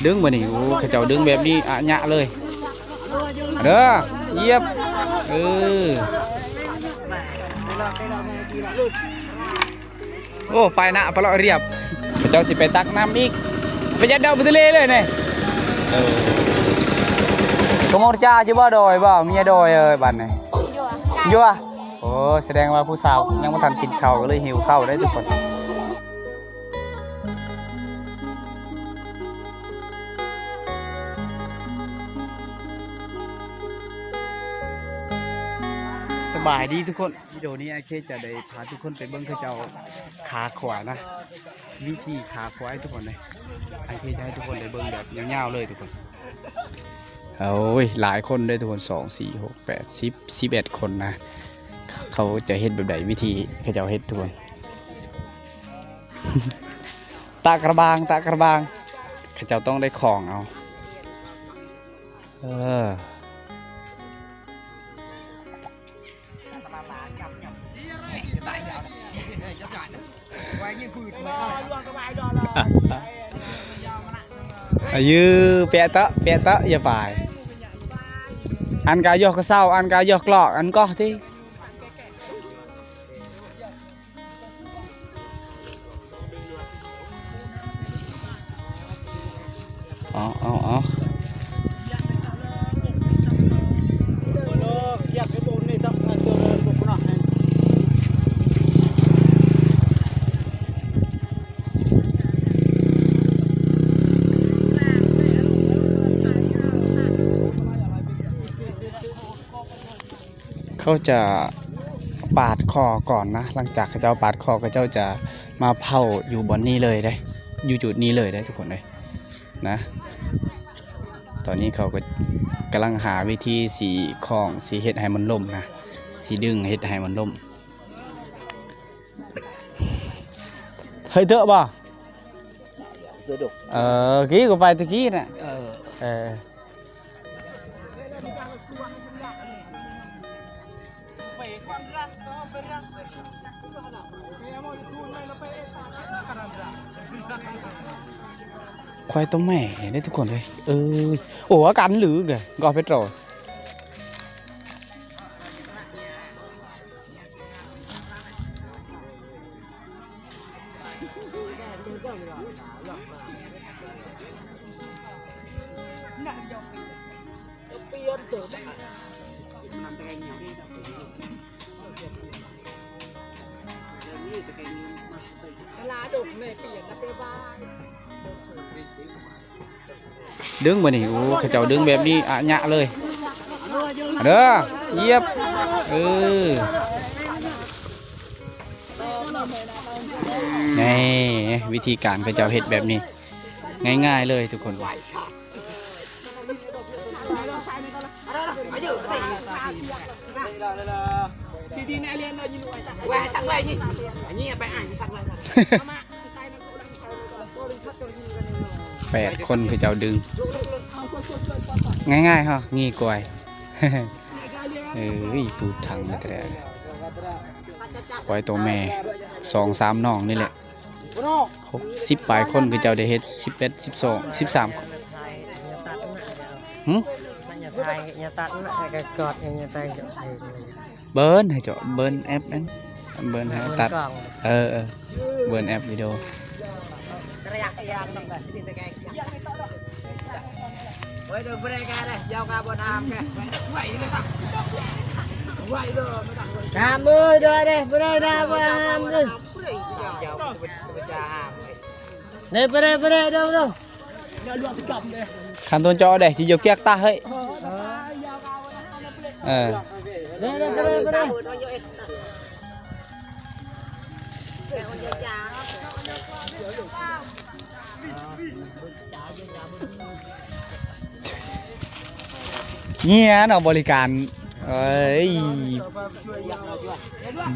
ດຶງບາດນີ້ ໂອ້ ເຂົາເຈົ້າດຶງແບບນີ້ ອະຍະເລີຍ ເດີ ຢຽບ ເອີ ໂອ້ ໄປນະ ໄປເລາະລຽບ ເຂົາເຈົ້າຊິໄປຕັກນ້ຳອີກ ໄປຍັດດອກໄປທະເລເລີຍນີ້ ເອີ ກະມົດຈາຊິບໍ່ ໂດຍບໍ່ ເມຍໂດຍ ເອີ ບາດນີ້ ຢູ່ ໂອ້ ສະແດງວ່າຜູ້ສາວຍັງບໍ່ທັນກິນເຂົ້າ ກໍເລີຍຫິວເຂົ້າໄດ໋ທຸກຄົນ. ສະບາຍດີທຸກຄົນ ວິດີໂອນີ້ອ້າຍເຄຈະໄດ້ພາທຸກຄົນໄປເບິ່ງເຂົາເຈົ້າຂ້າຄວາຍນະ ວິທີຂ້າຄວາຍທຸກຄົນເດ້ ອ້າຍເຄຈະໃຫ້ທຸກຄົນໄດ້ເບິ່ງແບບຍາວໆເລີຍທຸກຄົນ. ໂອ້ຍ ຫຼາຍຄົນເດ້ທຸກຄົນ ສອງ ສີ່ ຫົກ ແປດ ສິບ ສິບເອັດຄົນນະ ເຂົາຈະເຮັດແບບໃດ ວິທີເຂົາເຈົ້າເຮັດທຸກຄົນ ຕະກະບາງ ຕະກະບາງ ເຂົາເຈົ້າຕ້ອງໄດ້ຂອງເອົາ ເອີ. ອາ ຍື ແປະເຕາະ ແປະເຕາະ ຢ່າປາຍ ອັນກະຢອກກະເຊົາ ອັນກະຢອກກະຫຼອກ ອັນກໍຕິ. ເອົາ ເອົາ ເອົາ ເຂົາຈະປາດຄໍກ່ອນນະ ຫຼັງຈາກເຂົາເຈົ້າປາດຄໍ ເຂົາເຈົ້າຈະມາເຜົາຢູ່ບ່ອນນີ້ເລີຍເດ້ ຢູ່ຈຸດນີ້ເລີຍເດ້ທຸກຄົນເອີຍນະ. ຕອນນີ້ເຂົາກໍກຳລັງຫາວິທີຊິຄ້ອງ ຊິເຮັດໃຫ້ມັນລົ້ມນະ ຊິດຶງເຮັດໃຫ້ມັນລົ້ມ. ເຮີ້ຍ ເທີະບໍ່? ເອີ ກີ້ກໍໄປຕະກີ້ນະ ເອີ ເອີ. ຄວາຍໂຕແມ່ເດ້ທຸກຄົນເອີຍ ເອີຍ ໂອ້ ອາການຫຼືກະກໍເປັດໂຕ. ດຶງບາດນີ້ ໂອ້ ເຂົາເຈົ້າດຶງແບບນີ້ ອະຍະເລີຍ ເດີ ຢຽບ ເອີ ນີ້ ວິທີການເຂົາເຈົ້າເຮັດແບບນີ້ ງ່າຍໆເລີຍທຸກຄົນ. ແປດຄົນຄືເຈົ້າດຶງ ງ່າຍໆເຮົາ ງ່າຍກວ່າ ເອີຍ ປູຖັງແທ້ ຄວາຍໂຕແມ່ ສອງສາມນ້ອງນີ້ແຫຼະ ຫົກສິບປາຍຄົນ ຄືເຈົ້າໄດ້ເຮັດ ສິບເອັດ ສິບສອງ ສິບສາມ ຫື? ເບີນໃຫ້ເຈາະ ເບີນແອັບນັ້ນ ເບີນໃຫ້ຕັດ ເອີ ເອີ ເບີນແອັບວິດີໂອ. ຫາມເອີຍ ເດີ ເດີ ບໍ່ໄດ້ນະ ບໍ່ຫາມເດີ. ເດີ ບໍ່ໄດ້ ບໍ່ໄດ້ ເດີ ເດີ. ຄັນຕົວເຈາະເດ້ ຊິຢູ່ກຽກຕາເຮີ້ຍ ເອີ ເດີ ເດີ ບໍ່ໄດ້ ບໍ່ໄດ້. ເຫຍື້ອເນາະ ບໍລິການ ເອີຍ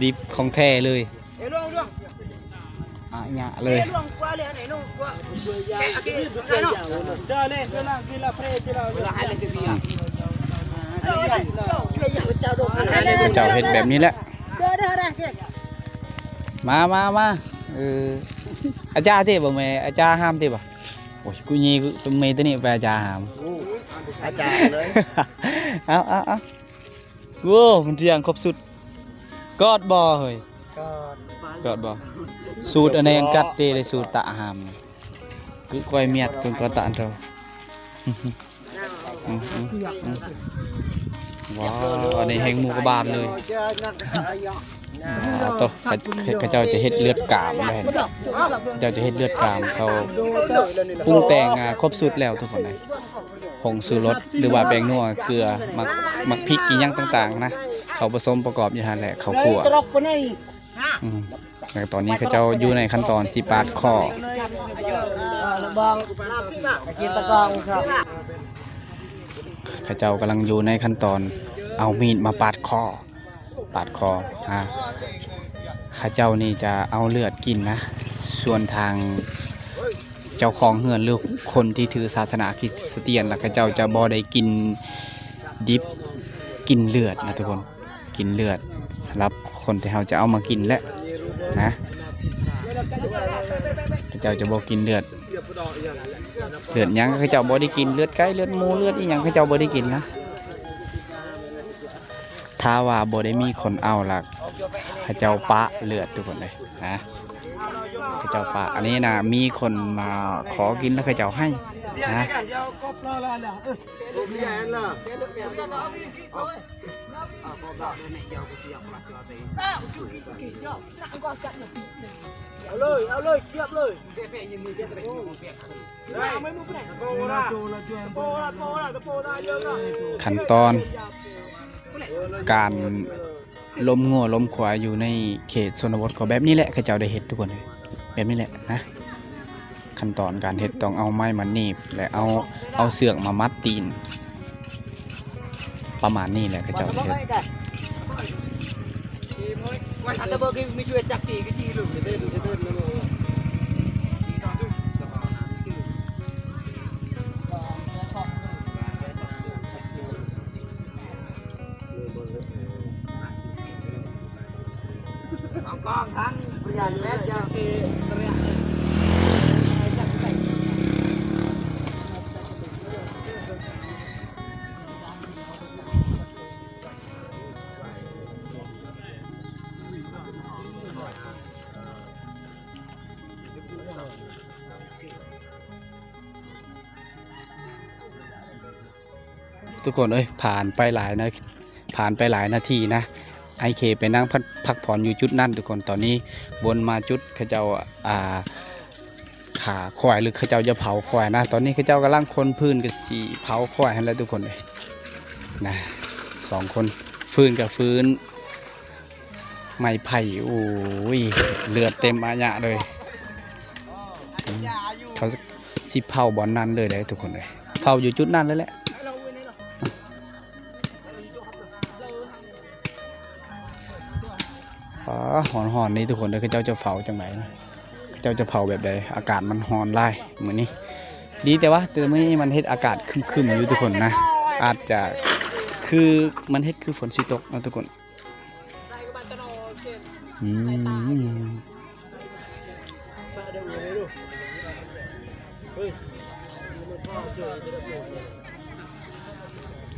ດິບຂອງແທ້ເລີຍ ອະຍະເລີຍ. ເຈົ້າເຮັດແບບນີ້ແຫຼະ ມາ ມາ ມາ ເອີ ອາຈານຕິບໍ່ແມ່ ອາຈານຫ້າມຕິບໍ່? ໂອ້ຍ ກູຍິງ ກູເມຕະນີ້ໄປອາຈານຫາມ ອາຈານເລີຍ ເອົາ ເອົາ ເອົາ ໂອ້ ມັນທຽງຄົບສຸດ ກອດບໍ່ເຮີ້ຍ ກອດ ກອດບໍ່ ສູດອັນແນງກັດເຕເລີຍ ສູດຕະຫາມ ຄືກ້ອຍມຽດ ເພິ່ນກໍຕະອັນເທົາ ອືມ ອືມ ອືມ ວ້າວ ອັນນີ້ແຮງໝູກະບານເລີຍ ອ່າ ໂຕ ເຂົາ ເຂົາເຈົ້າຈະເຮັດເລືອດກາມແລ້ວ ເຂົາເຈົ້າຈະເຮັດເລືອດກາມ ເຂົາປຸງແຕ່ງ ອ່າ ຄົບສຸດແລ້ວທຸກຄົນເອີຍ ຜົງຊູລົດ ຫຼືວ່າແປ້ງນົວ ເກືອ ໝາກ ໝາກພິກ ອີ່ຫຍັງຕ່າງໆນະ ເຂົາປະສົມປະກອບຢູ່ຫັ້ນແຫຼະ ເຂົ້າຄົວ ອືມ ແລ້ວຕອນນີ້ເຂົາເຈົ້າຢູ່ໃນຂັ້ນຕອນຊິປາດຄໍ ເຂົາເຈົ້າກຳລັງຢູ່ໃນຂັ້ນຕອນເອົາມີດມາປາດຄໍ ປາດຄໍ ອ່າ ເຂົາເຈົ້ານີ້ຈະເອົາເລືອດກິນນະ ສ່ວນທາງເຈົ້າຂອງເຮືອນ ຫຼື ຄົນທີ່ຖືສາສະໜາຄຣິສຕຽນ ລະເຂົາເຈົ້າຈະບໍ່ໄດ້ກິນດິບ ກິນເລືອດນະທຸກຄົນ. ກິນເລືອດ ສຳລັບຄົນທີ່ເຮົາຈະເອົາມາກິນແຫຼະນະ ເຂົາເຈົ້າຈະບໍ່ກິນເລືອດ ເລືອດຫຍັງເຂົາເຈົ້າບໍ່ໄດ້ກິນ ເລືອດໄກ່ ເລືອດໝູ ເລືອດອີ່ຫຍັງເຂົາເຈົ້າບໍ່ໄດ້ກິນນະ ຖ້າວ່າບໍ່ໄດ້ມີຄົນເອົາລະ ເຂົາເຈົ້າປະເລືອດທຸກຄົນເອີຍນະ ເຂົາເຈົ້າປະ ອັນນີ້ນະ ມີຄົນມາຂໍກິນລະເຂົາເຈົ້າໃຫ້ນະ. ຂັ້ນຕອນການ ລົມງົວລົມຄວາຍຢູ່ໃນເຂດຊົນນະບົດກໍແບບນີ້ແຫຼະ ເຂົາເຈົ້າໄດ້ເຮັດທຸກຄົນເອີຍ ແບບນີ້ແຫຼະນະ ຂັ້ນຕອນການເຮັດຕ້ອງເອົາໄມ້ມາໜີບ ແລະ ເອົາ ເອົາເຊືອກມາມັດຕີນ ປະມານນີ້ແຫຼະເຂົາເຈົ້າເຮັດ. ທຸກຄົນເອີຍ ຜ່ານໄປຫຼາຍນາ ຜ່ານໄປຫຼາຍນາທີນະ ອ້າຍເຄໄປນັ່ງພັກ ພັກຜ່ອນຢູ່ຈຸດນັ້ນທຸກຄົນ. ຕອນນີ້ວົນມາຈຸດເຂົາເຈົ້າ ອ່າ ຂ້າຄວາຍ ຫຼື ເຂົາເຈົ້າຈະເຜົາຄວາຍນະ. ຕອນນີ້ເຂົາເຈົ້າກຳລັງຄົນຟືນ ກໍຊິເຜົາຄວາຍຫັ້ນແຫຼະທຸກຄົນເອີຍນະ ສອງຄົນ ຟືນກໍຟືນ ໄມ້ໄຜ່ ໂອ້ຍ ເລືອດເຕັມອາຍະເລີຍ. ອືມ ເຂົາຊິເຜົາບ່ອນນັ້ນເລີຍເດ້ທຸກຄົນເອີຍ ເຜົາຢູ່ຈຸດນັ້ນເລີຍແຫຼະ. ປາ ຮ້ອນໆນີ້ທຸກຄົນເດີ ເຂົາເຈົ້າຈະເຜົາຈັ່ງໃດນະ ເຂົາເຈົ້າຈະເຜົາແບບໃດ? ອາກາດມັນຮ້ອນຫຼາຍມື້ນີ້ ດີແຕ່ວ່າ ແຕ່ມື້ນີ້ມັນເຮັດອາກາດຄຶ້ມໆຢູ່ທຸກຄົນນະ ອາດຈະຄື ມັນເຮັດຄືຝົນຊິຕົກເນາະທຸກຄົນ. ອືມ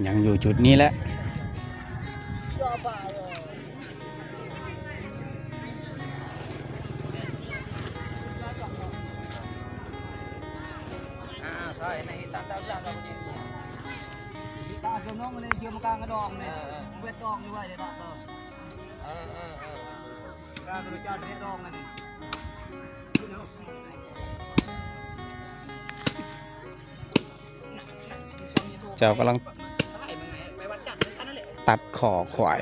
ຍັງຢູ່ຈຸດນີ້ແຫຼະ. ເຈົ້າກຳລັງຕັດຄໍຄວາຍ.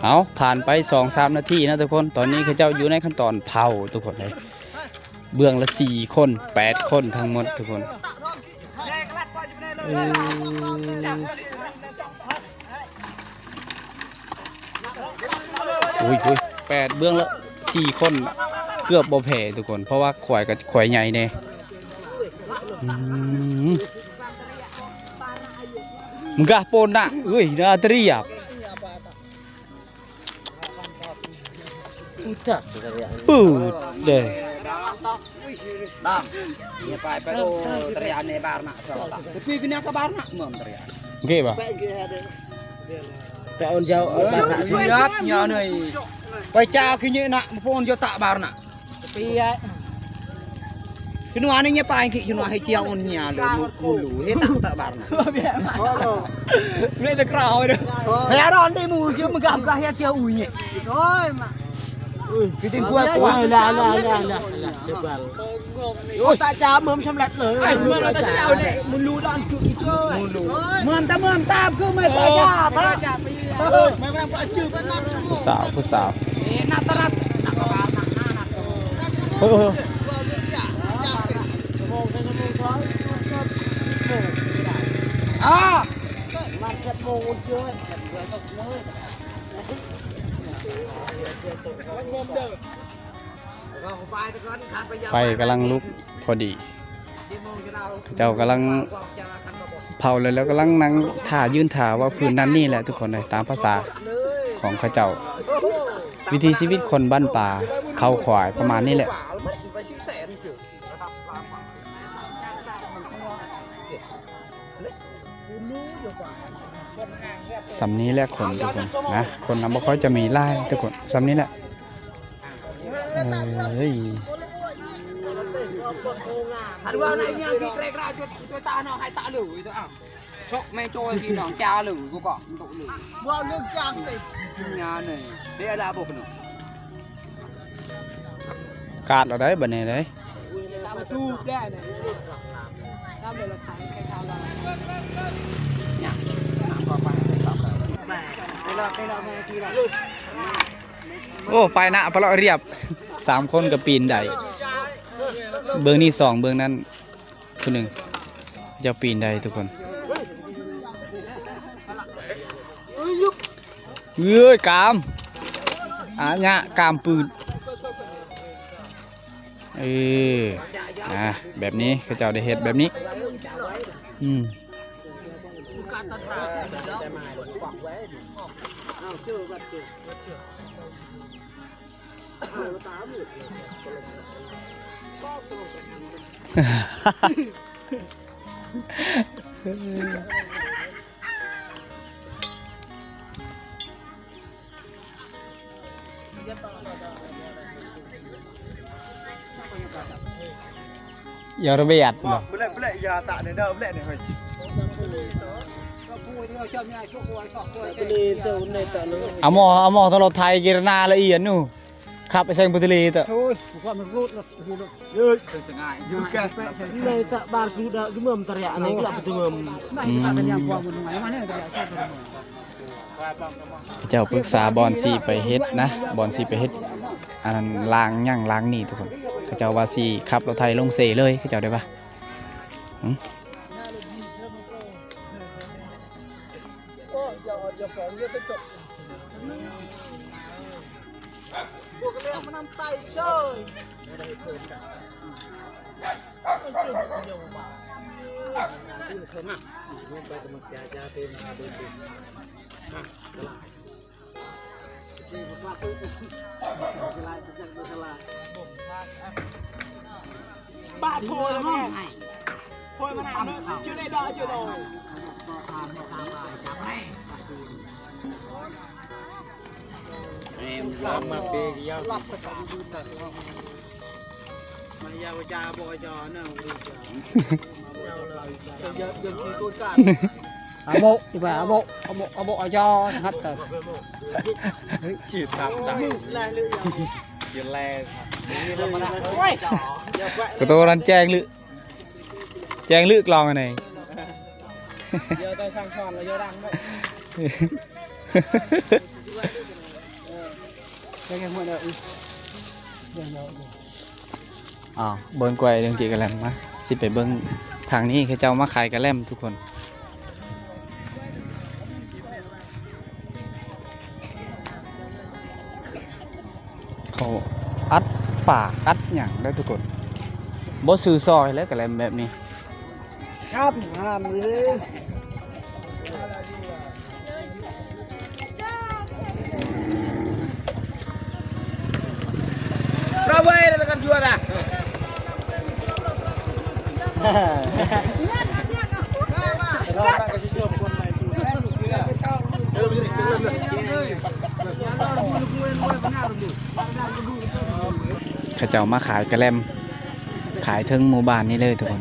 ເອົາ ຜ່ານໄປສອງສາມນາທີນະທຸກຄົນ ຕອນນີ້ເຂົາເຈົ້າຢູ່ໃນຂັ້ນຕອນເຜົາທຸກຄົນເອີຍ ເບື້ອງລະສີ່ຄົນ ແປດຄົນທັງໝົດທຸກຄົນ. ໂອ້ຍ ໂອ້ຍ ແປດເບື້ອງລະສີ່ຄົນ ເກືອບບໍ່ແພ້ທຸກຄົນ ເພາະວ່າຄວາຍກໍຄວາຍໃຫຍ່ແດ່. ອືມ Munggah pona, wih, na teriak. Udah, teriak. Put deh. Bang, ini pai pe, oh, teriak ni barna. Tapi kena ke barna, mem teriak. Nggih, Bang. Pe on jauh, barna. Siap, nya ni. Pai ca kini nak pun jo tak barna. Piye? Chunu ane nye pai ki chunu he chia on nya lu, lu, lu. He tak, tak barna. Ngai te krau de. He ron de mu je megah-megah ya chia u nye. Oi, mak. Ui, kiting kuat, kuat. La, la, la, la, la. Sebal. Oi, tak ca mem semlet le. Ai, mem tak ca le. Mulu dan tu ijo. Mulu. Mem ta, mem ta ke mai paja ta. Pusa, pusa. ໄຟກຳລັງລຸກພໍດີ ເຂົາເຈົ້າກຳລັງເຜົາແລ້ວ ແລ້ວກຳລັງນັ່ງຖ້າ ຢືນຖ້າເວົ້າພື້ນນັ້ນນີ້ແຫຼະທຸກຄົນເອີຍ ຕາມພາສາຂອງເຂົາເຈົ້າ ວິຖີຊີວິດຄົນບ້ານປ່າເຜົາຂວາຍປະມານນີ້ແຫຼະ. ສ່ຳນີ້ແຫຼະຄົນທຸກຄົນນະ ຄົນນະບໍ່ຄ່ອຍຈະມີຫຼາຍທຸກຄົນ ສ່ຳນີ້ແຫຼະ. ເອີຍ ອັນວ່າໃນຍັງທີ່ແກຣກຣາຍ ຊ່ວຍຕາເນາະ ໃຫ້ຕາເລີຍເນາະ ຊອກແມ່ໂຈ້ຍພີ່ນ້ອງຈ້າເລີຍ ບໍ່ກໍຕົກເລີຍ ເວົ້າເລື່ອງກາງເຕັມງານເລີຍ ເດລາບໍ່ເນາະ. ກາດເອົາໄດ໋ ບັດນີ້ໄດ໋ ຕາມມາຕູບແດ່ນີ້ ຕາມເລີຍລະໄຖໄປເຂົາລະ ໂອ້ ໄປນະ ປະເລາະຮຽບ ສາມຄົນກໍປີນໄດ້ ເບື້ອງນີ້ສອງ ເບື້ອງນັ້ນຜູ້ໜຶ່ງ ເຈົ້າປີນໄດ້ທຸກຄົນ. ເອີຍ ກາມ ອາຍະ ກາມປືນ ເອີ ນະ ແບບນີ້ ເຂົາເຈົ້າໄດ້ເຮັດແບບນີ້ ອືມ. ຢາລະບຽດ ເບລະເບລະ ຢ່າຕະເດີ ເບລະນີ້ເຮີ້ຍ. ອາໝໍ ອາໝໍ ຕະຫຼອດໄທ ກິລະນາລະອຽດນູ ຂັບໄປແຊງໂປເຕເລຕະ ໂອ້ຍ ຄວາມຮູ້. ເອີຍ ເປັນສະຫງ່າຍຢູ່ແກ່ ໃນຕະບານຄືດາ ຢູ່ເມືອງຕະເລຍ ອັນນີ້ກໍເປັນເມືອງ ອືມ ເຈົ້າປຶກສາບ່ອນຊິໄປເຮັດນະ ບ່ອນຊິໄປເຮັດ ອັນນັ້ນ ລາງຫຍັງລາງນີ້ທຸກຄົນ ເຂົາເຈົ້າວ່າຊິຂັບລົດໄຖລົງເຊເລີຍ ເຂົາເຈົ້າໄດ້ວ່າ ອືມ. ປະໂທລະແມ່ ໂທລະມານຳເດີ ເຈົ້າໄດ້ດອກເຈົ້າດອກ ແມ່ນ ຕາມມາເປຍຽວ ມາຢາວຈາບໍ່ຈອນະ ອາໂບ ອີບາ ອາໂບ ອາໂບ ອາໂບ ອາຈອນ ຮັດເຕີ ຊື່ຕາມຕາ ຢູ່ແລ ໂອ້ຍ ກະໂຕນັ້ນແຈ້ງລຶ ແຈ້ງລຶກລອງອັນນີ້ ດຽວຈະສັ່ງສອນລະເຢີດັງເດີ ເອີ ແຈ້ງໃຫ້ໝົດເດີ ເອີ ດຽວ ດຽວ ດຽວ. ອ້າວ ເບິ່ງກ້ວຍເລື່ອງກີກະແລັມ ມາ ຊິໄປເບິ່ງທາງນີ້ ເຂົາເຈົ້າມາຂາຍກະແລັມທຸກຄົນ ເຂົາອັດປາກອັດຫຍັງເດີທຸກຄົນ ບໍ່ຊື່ຊອຍແລ້ວກະແລັມແບບນີ້ ຄັບ ຫ້າມເລີຍ Bravo, era kan juara. ເຂົາເຈົ້າມາຂາຍກະແລັມ ຂາຍເທິງໝູ່ບ້ານນີ້ເລີຍທຸກຄົນ.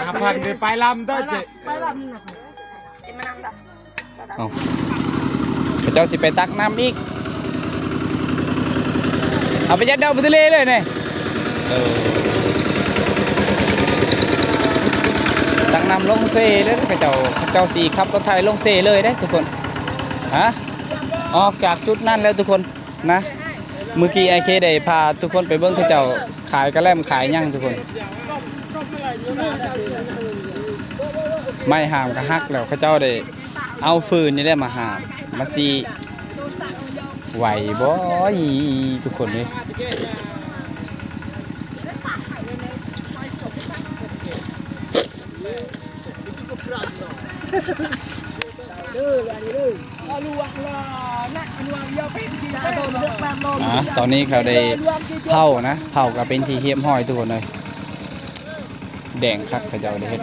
ຫ້າພັນ ໄປລຳເດີເຈ. ເອົ້າ ເຂົາເຈົ້າຊິໄປຕັກນ້ຳອີກ. ເອົາໄປຍັດດອກບັກທະເລເລີຍນີ້. ເອີ ຕັກນ້ຳລົງເຊເລີຍ ເຂົາເຈົ້າ ເຂົາເຈົ້າຊິຂັບລົດໄຖລົງເຊເລີຍເດ້ທຸກຄົນ. ຮະ ອອກຈາກຈຸດນັ້ນແລ້ວທຸກຄົນ. ນະ ມື້ກີ້ອ້າຍເຄໄດ້ພາທຸກຄົນໄປເບິ່ງເຂົາເຈົ້າຂາຍກະແລັມຂາຍຫຍັງທຸກຄົນ. ໄມ້ຫາມກະຫັກແລ້ວ ເຂົາເຈົ້າໄດ້ເອົາຟືນນີ້ແຫຼະມາຫາມ ມັນຊິໄຫວບໍ່ ອີ່ ທຸກຄົນເອີຍ. ອ່າ ຕອນນີ້ເຂົາໄດ້ເຜົານະ ເຜົາກະເປັນທີ່ຮຽບຮ້ອຍທຸກຄົນເອີຍ ແດງຄັກ ເຂົາເຈົ້າໄດ້ເຮັດ.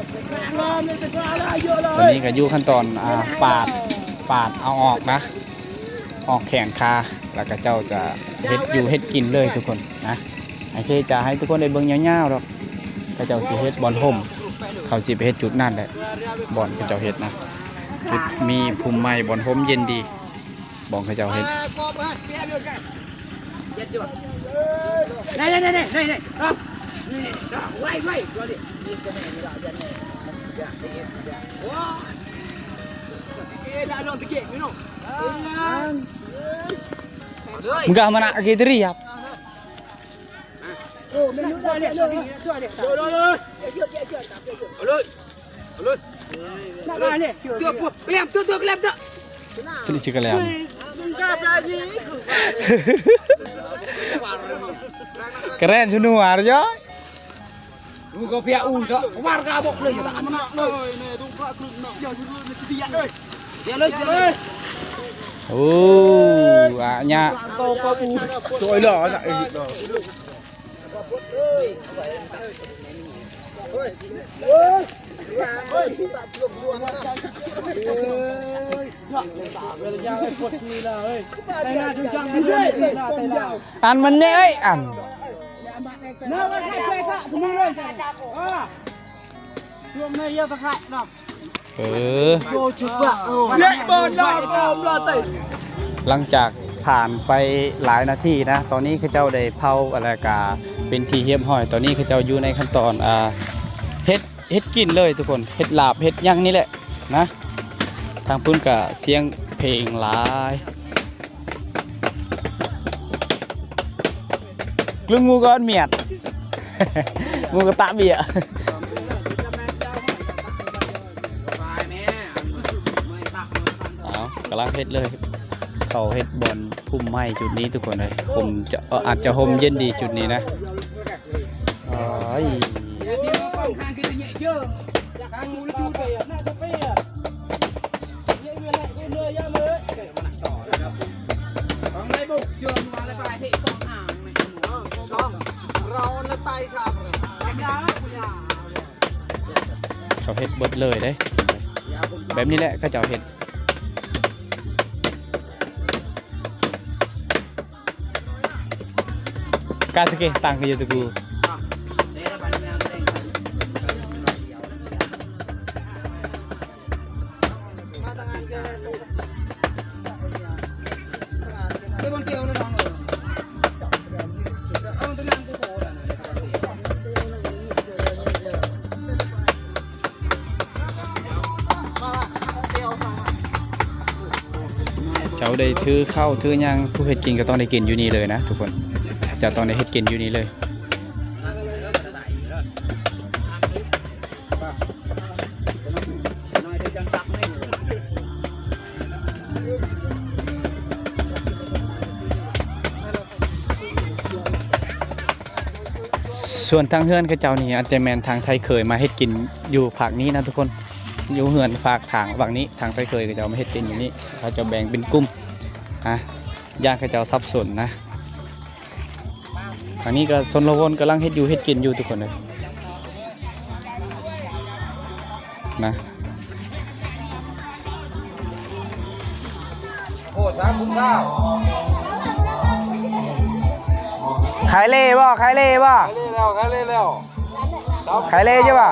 ຕອນນີ້ກະຢູ່ຂັ້ນຕອນ ອ່າ ປາດ ປາດເອົາອອກນະ ອອກແຂນຄາ ແລ້ວກະເຈົ້າຈະເຮັດຢູ່ເຮັດກິນເລີຍທຸກຄົນນະ. ໂອເຄ ຈະໃຫ້ທຸກຄົນໄດ້ເບິ່ງຍາວໆດອກ ເຂົາເຈົ້າຊິເຮັດບ່ອນຮົ່ມ ເຂົາຊິໄປເຮັດຈຸດນັ້ນແຫຼະ ບ່ອນເຂົາເຈົ້າເຮັດນະ ຈຸດມີພຸ່ມໄມ້ບ່ອນຮົ່ມເຢັນດີ ບ່ອນເຂົາເຈົ້າເຮັດ. Keren semua, ya. Oh, banyak. Ăn mình nè ơi, ăn. Ơ. ຫຼັງຈາກຜ່ານໄປຫຼາຍນາທີນະ ຕອນນີ້ເຂົາເຈົ້າໄດ້ເຜົາ ແລ້ວກະເປັນທີ່ຮຽບຮ້ອຍ. ຕອນນີ້ເຂົາເຈົ້າຢູ່ໃນຂັ້ນຕອນ ອ່າ ເຮັດ ເຮັດກິນເລີຍທຸກຄົນ ເຮັດລາບເຮັດຫຍັງນີ້ແຫຼະນະ. ທາງພຸ້ນກະສຽງເພງຫຼາຍ. ລຶງໝູກອນມຽດ ໝູກະຕະເບຍ. ເອົາ ກຳລັງເຮັດເລີຍ ເຂົາເຮັດບ່ອນພຸ່ມໄມ້ຈຸດນີ້ທຸກຄົນເອີຍ. ຫົ່ມຈະ ເອີ ອາດຈະຮົ່ມເຢັນດີຈຸດນີ້ນະ. ໂອ້ຍ ເຂົາເຮັດເບິດເລີຍເດ້ ແບບນີ້ແຫຼະເຂົາເຈົ້າເຮັດ. Ka tu ke tang ke tu ku. Kou ໄດ້ຖືເຂົ້າຖືຫຍັງ ຜູ້ເຮັດກິນກໍຕ້ອງໄດ້ກິນຢູ່ນີ້ເລີຍນະທຸກຄົນ ເຈົ້າຕ້ອງໄດ້ເຮັດກິນຢູ່ນີ້ເລີຍ. ສ່ວນທາງເຮືອນເຂົາເຈົ້ານີ້ ອາດຈະແມ່ນທາງໄທເຂີຍມາເຮັດກິນຢູ່ພາກນີ້ນະທຸກຄົນ ຢູ່ເຮືອນພາກທາງຝັ່ງນີ້ ທາງໄທເຂີຍເຂົາເຈົ້າມາເຮັດກິນຢູ່ນີ້ ເຂົາເຈົ້າແບ່ງເປັນກຸ່ມ ອ່າ ຢ້ານເຂົາເຈົ້າສັບສົນນະ. ອັນນີ້ກໍຊົນລະວົນກຳລັງເຮັດຢູ່ເຮັດກິນຢູ່ທຸກຄົນເອີຍ ນະ. ໂອ້ ສາມພັນຊາວ ຂາຍເລບໍ່? ຂາຍເລບໍ່? ຂາຍເລແລ້ວ ຂາຍເລແລ້ວ ຂາຍເລຢູ່ບໍ່?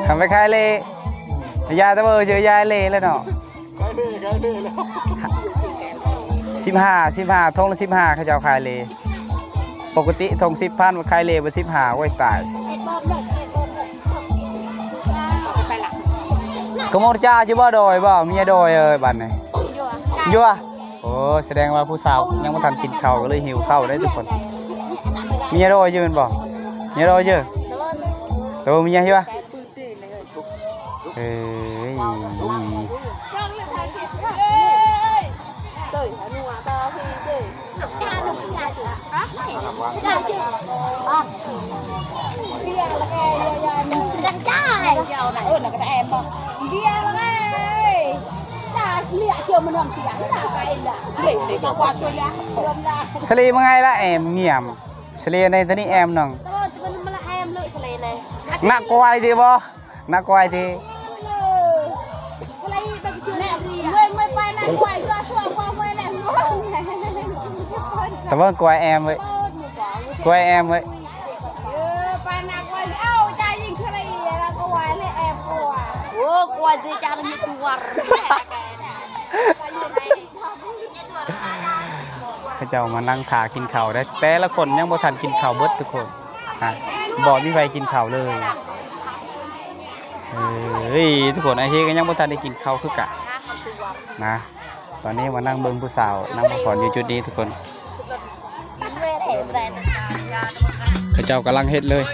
ຄັນໄປຂາຍເລ ຢ່າແຕ່ວ່າເຈີຢາຍເລແລ້ວເນາະ. ຂາຍເລ ຂາຍເລແລ້ວ ສິບຫ້າ ສິບຫ້າ ຖົງລະສິບຫ້າ ເຂົາເຈົ້າຂາຍເລ ປົກກະຕິຖົງສິບພັນ ຂາຍເລເບິດສິບຫ້າ ໂອ້ຍຕາຍ. ກະໝົດຈ້າຊິບໍ່ ໂດຍບໍ່ ເມຍໂດຍເອີຍ ບັດນີ້ ຢູ່ ໂອ້ ສະແດງວ່າຜູ້ສາວຍັງບໍ່ທັນກິນເຂົ້າ ກໍເລີຍຫິວເຂົ້າໄດ໋ທຸກຄົນ. ເມຍໂດຍຢູ່ແມ່ນບໍ່? ເມຍໂດຍຢູ່ ໂຕເມຍຢູ່. ເອີຍ ສະລີມາໄງລະແອມງຽມ ສະລີໃນຕະນີ້ແອມໜຶ່ງ ນະກວາຍຕິບໍ່? ນະກວາຍຕິ ຕະເບິ່ງກວາຍແອມເວີຍ ກວາຍແອມເວີຍ. ເຂົາເຈົ້າມານັ່ງຖ້າກິນເຂົ້າໄດ໋ ແຕ່ລະຄົນຍັງບໍ່ທັນກິນເຂົ້າເບິດທຸກຄົນ ຮະ ບໍ່ມີໃຜກິນເຂົ້າເລີຍ. ເອີຍ ທຸກຄົນ ອ້າຍເຮກໍຍັງບໍ່ທັນໄດ້ກິນເຂົ້າຄືກັນນະ. ຕອນນີ້ມານັ່ງເບິ່ງຜູ້ສາວນັ່ງພັກຜ່ອນຢູ່ຈຸດນີ້ທຸກຄົນ ເຂົາເຈົ້າກຳລັງເຮັດເລີຍ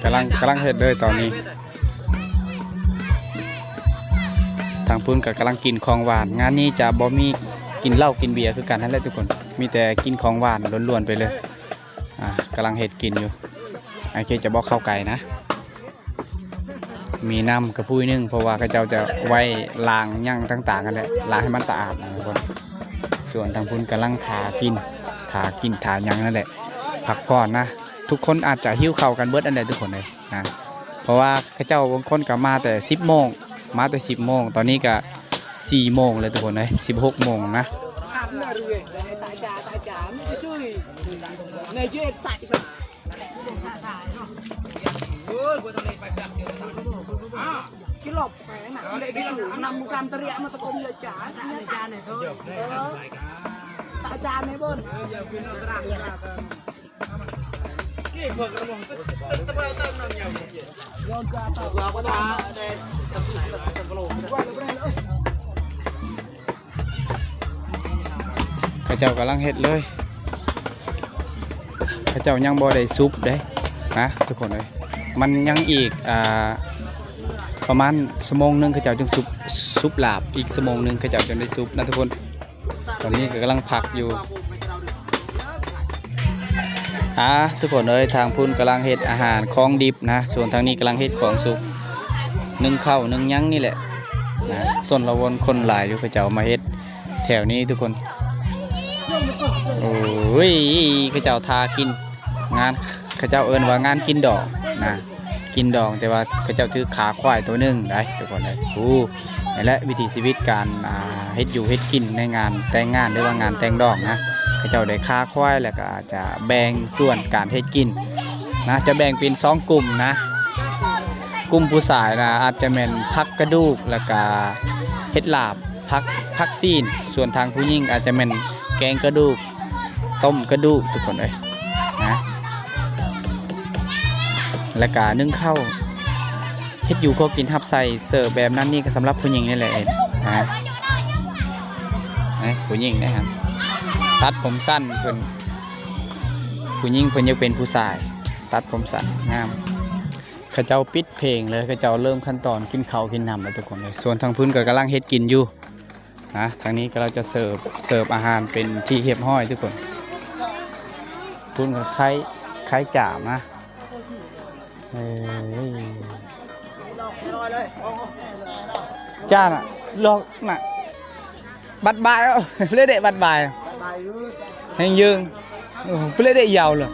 ກຳລັງ ກຳລັງເຮັດເລີຍຕອນນີ້. ທາງພຸ້ນກໍກຳລັງກິນຂອງຫວານ ງານນີ້ຈະບໍ່ມີກິນເຫຼົ້າກິນເບຍຄືກັນຫັ້ນແຫຼະທຸກຄົນ ມີແຕ່ກິນຂອງຫວານລ້ວນໆໄປເລີຍ. ອ່າ ກຳລັງເຮັດກິນຢູ່ ໂອເຄ ຈະບໍ່ເຂົ້າໄກນະ. ມີນ້ຳກະພຸຍໜຶ່ງ ເພາະວ່າເຂົາເຈົ້າຈະໄວ້ລ້າງຫຍັງຕ່າງໆຫັ້ນແຫຼະ ລ້າງໃຫ້ມັນສະອາດນະທຸກຄົນ. ສ່ວນທາງພຸ້ນກຳລັງຖ້າກິນ ຖ້າກິນຖ້າຫຍັງນັ້ນແຫຼະ ພັກຜ່ອນນະ. ທຸກຄົນອາດຈະຫິວເຂົ້າກັນເບິດຫັ້ນແຫຼະທຸກຄົນເອີຍນະ ເພາະວ່າເຂົາເຈົ້າບາງຄົນກໍມາແຕ່ສິບໂມງ ມາແຕ່ສິບໂມງ ຕອນນີ້ກະສີ່ໂມງແລ້ວທຸກຄົນເອີຍ ສິບຫົກໂມງນະ. ເຂົາເຈົ້າກຳລັງເຮັດເລີຍ ເຂົາເຈົ້າຍັງບໍ່ໄດ້ສຸບເດ້ນະທຸກຄົນເອີຍ. ມັນຍັງອີກ ອ່າ ປະມານຊົ່ວໂມງໜຶ່ງ ເຂົາເຈົ້າຈຶ່ງສຸບ ສຸບລາບ ອີກຊົ່ວໂມງໜຶ່ງເຂົາເຈົ້າຈຶ່ງໄດ້ສຸບນະທຸກຄົນ. ຕອນນີ້ກໍກຳລັງພັກຢູ່ ອ່າ ທຸກຄົນເອີຍ ທາງພຸ້ນກຳລັງເຮັດອາຫານຂອງດິບນະ ສ່ວນທາງນີ້ກຳລັງເຮັດຂອງສຸກ ໜຶ້ງເຂົ້າໜຶ້ງຫຍັງນີ້ແຫຼະນະ. ຊົນລະວົນຄົນຫຼາຍຢູ່ ເຂົາເຈົ້າມາເຮັດແຖວນີ້ທຸກຄົນ. ໂອ້ຍ ເຂົາເຈົ້າຖ້າກິນ ງານ ເຂົາເຈົ້າເອີ້ນວ່າງານກິນດອງນະ ກິນດອງ ແຕ່ວ່າເຂົາເຈົ້າຖືຂາຄວາຍໂຕໜຶ່ງໄດ໋ທຸກຄົນເອີຍ. ໂອ້ ແລະ ວິຖີຊີວິດການ ອ່າ ເຮັດຢູ່ເຮັດກິນໃນງານແຕ່ງງານ ຫຼືວ່າງານແຕ່ງດອງນະ ເຂົາເຈົ້າໄດ້ຄາຄວາຍ ແລ້ວກໍອາດຈະແບ່ງສ່ວນການເຮັດກິນນະ ຈະແບ່ງເປັນສອງກຸ່ມນະ ກຸ່ມຜູ້ຊາຍນະ ອາດຈະແມ່ນຜັກກະດູກ ແລ້ວກະເຮັດລາບ ຜັກ ຜັກຊີ້ນ ສ່ວນທາງຜູ້ຍິງອາດຈະແມ່ນແກງກະດູກ ຕົ້ມກະດູກ ທຸກຄົນເອີຍນະ ແລ້ວກະໜຶ້ງເຂົ້າ ເຮັດຢູ່ຄົວກິນຮັບໃຊ້ ເສີບແບບນັ້ນນີ້ກໍສຳລັບຜູ້ຍິງນີ້ແຫຼະນະ ນະ ຜູ້ຍິງເດ້ຫັ້ນ ຕັດຜົມສັ້ນເພິ່ນ ຜູ້ຍິງເພິ່ນຢາກເປັນຜູ້ຊາຍ ຕັດຜົມສັ້ນງາມ ເຂົາເຈົ້າປິດເພງເລີຍ ເຂົາເຈົ້າເລີ່ມຂັ້ນຕອນກິນເຂົ້າກິນນ້ຳແລ້ວທຸກຄົນເອີຍ ສ່ວນທາງພຸ້ນກໍກຳລັງເຮັດກິນຢູ່ນະ ທາງນີ້ກໍເຂົາເຈົ້າຈະເສີບ ເສີບອາຫານເປັນທີ່ຮຽບຮ້ອຍທຸກຄົນ ພຸ້ນກໍໄຄ ໄຄຈາມນະ ເອີ ຈ້ານະ ລອກນະ ບັດບາຍ ເລີຍເດະ ບັດບາຍ ແຮງເຢິງ ເອີ ເລີຍເດະ ຢາວເລີຍ